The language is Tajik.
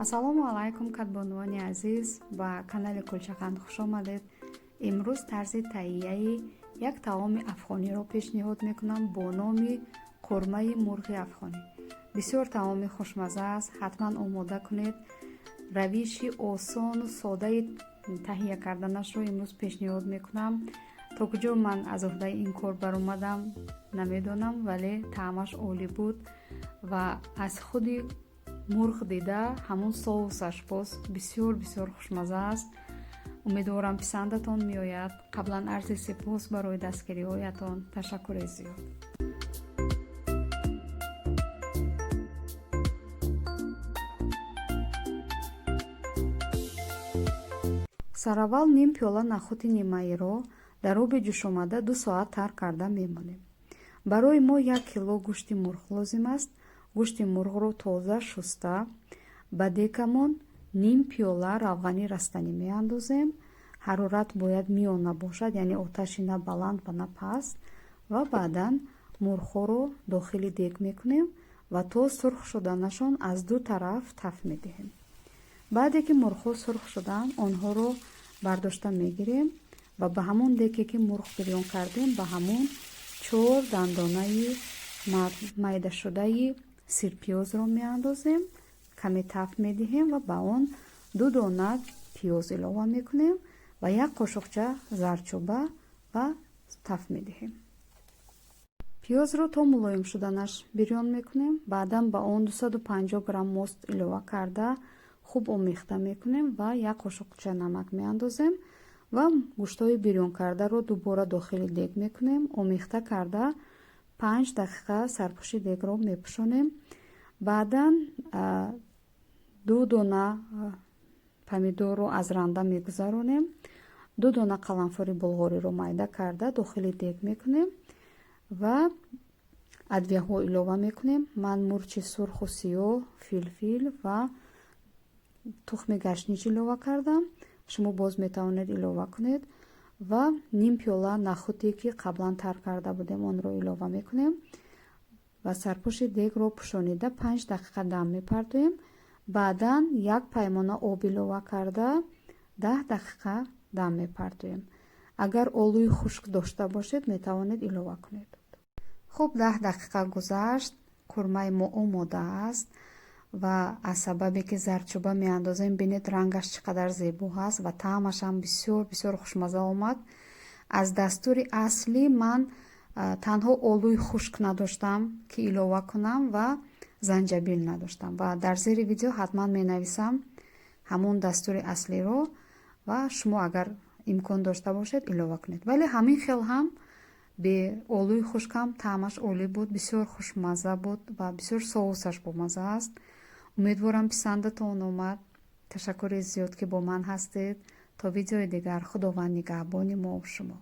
Ассалому алайкум, кадбонувони азиз, ба канали Кулчақанд хуш омадед. Имрӯз тарзи таҳияи як таоми афғониро пешниҳод мекунам бо номи қурмаи мурғи афғонӣ. Бисёр таоми хушмаза аст, ҳатман омода кунед. Равиши осону содаи таҳия карданашро имрӯз пешниҳод мекунам. То куҷо ман аз уҳдаи ин кор баромадам, намедонам, вале таъмаш олӣ буд ва аз худи мурғ дида ҳамон соусаш боз бисёр бисёр хушмаза аст. Умедворам, писандатон меояд. Қаблан арзи сипос барои дастгириҳоятон. Ташаккури зиёд. Сараввал ним пиёла нахӯди нимаиро дар оби ҷӯшомада 2 соат тар карда мемонем. Барои мо 1 кило гӯшти мурғ лозим аст. Гӯшти мурғро тоза шуста, ба декамон ним пиёла равғани растанӣ меандозем. Ҳарорат бояд миёна бошад, яъне оташи на баланд ва на паст. Ва баъдан мурғҳоро дохили дег мекунем ва то сурх шуданашон аз ду тараф таф медиҳем. Баъде ки мурғҳо сурх шуданд, онҳоро бардошта мегирем ва ба ҳамон деке, ки мурғ бирён кардем, ба ҳамон чор дандонаи майдашудаи сирпиёзро меандозем, каме таф медиҳем ва ба он ду дона пиёз илова мекунем ва як қошуқча зардчӯба ва таф медиҳем. Пиёзро то мулоим шуданаш бирён мекунем. Баъдан ба он 250 грамм мост илова карда, хуб омехта мекунем ва як қошуқча намак меандозем ва гӯштҳои бирёнкардаро дубора дохили дег мекунем. Омехта карда, 5 дақиқа сарпӯши дегро мепӯшонем. Баъдан ду дона помидорро аз ранда мегузаронем, ду дона қаламфури булғориро майда карда дохили дег мекунем ва адвияҳо илова мекунем. Ман мурчи сурху сиёҳ, филфил ва тухми гашнич илова кардам. Шумо боз метавонед илова кунед. Ва ним пиёла нахӯде, ки қаблан тар карда будем, онро илова мекунем ва сарпӯши дегро пӯшонида, 5 дақиқа дам мепартоем. Баъдан як паймона об илова карда, 10 дақиқа дам мепартоем. Агар олӯи хушк дошта бошед, метавонед илова кунед. Хуб, 10 дақиқа гузашт, қурмаи мо омода аст ва аз сабабе ки зардчӯба меандозем, бинед, рангаш чӣ қадар зебо ҳаст ва таъмашам бисёр бисёр хушмаза омад. Аз дастури аслӣ ман танҳо олӯи хушк надоштам, ки илова кунам, ва занҷабил надоштам. Ва дар зери видео ҳатман менависам ҳамон дастури аслиро ва шумо агар имкон дошта бошед, илова кунед. Вале ҳамин хел ҳам, бе олӯи хушкам, таъмаш олӣ буд, бисёр хушмаза буд ва бисёр соусаш бомаза аст. Умедворам, писандатон омад. Ташаккури зиёд, ки бо ман ҳастед. То видеои дигар, Худованд нигаҳбони мо шумо.